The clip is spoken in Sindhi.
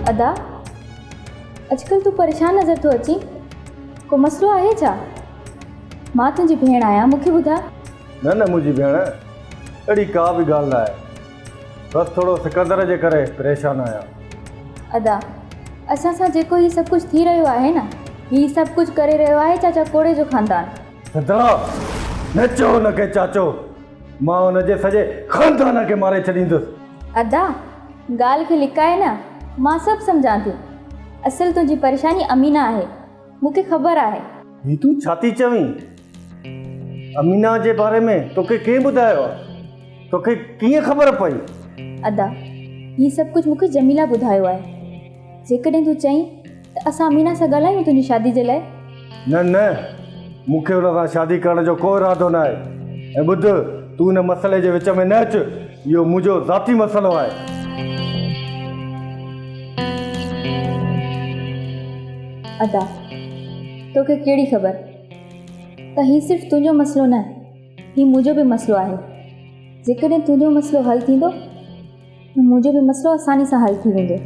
ادا اڄڪلهه تون پريشان نظر ٿو اچين، ڪو مسئلو آهي ڇا؟ مان تنهنجي ڀيڻ آهيان، مون کي ٻڌاء. نه نه منهنجي ڀيڻ، اهڙي ڪا به ڳالهه نه آهي، بس ٿورو سڪندر جي ڪري پريشان آهيان. ادا، اسان سان جيڪو هي سڀ ڪجهه ٿي رهيو آهي نه، هي سڀ ڪجهه ڪري رهيو آهي چاچا ڪوڙي جو خاندان. سدرا، نه چئو هن کي چاچو، مان هن جي سڄي خاندان کي ماري ڇڏيندس. ادا، ڳالهه کي لڪائي نه، مان سڀ سمجهان ٿي. اصل تنهنجي پريشاني امينه آهي، مون کي خبر آهي. هي تون ڇا ٿي چوين؟ امينه جي باري ۾ توکي ڪنهن ٻڌايو آهي؟ توکي ڪيئن خبر پئي؟ ادا، هي سڀ ڪجهه مون کي جميله ٻڌايو آهي. جيڪڏهن تون چئين ته اسان امينه سان ڳالهايون تنهنجي شادي جي لاء. نه نه، مون کي ان سان شادي ڪرڻ جو ڪو ارادو ناهي. ۽ ٻڌ، تون ان مسئلي جي وچ ۾ نه اچ، اهو منهنجو ذاتي مسئلو آهي. ادا، توکي ڪهڙي خبر ته هي صرف تنهنجو مسئلو نه، هي منهنجو به مسئلو آهي. جيڪڏهن تنهنجو مسئلو حل ٿيندو ته منهنجو به مسئلو آساني سان حل ٿي ويندو.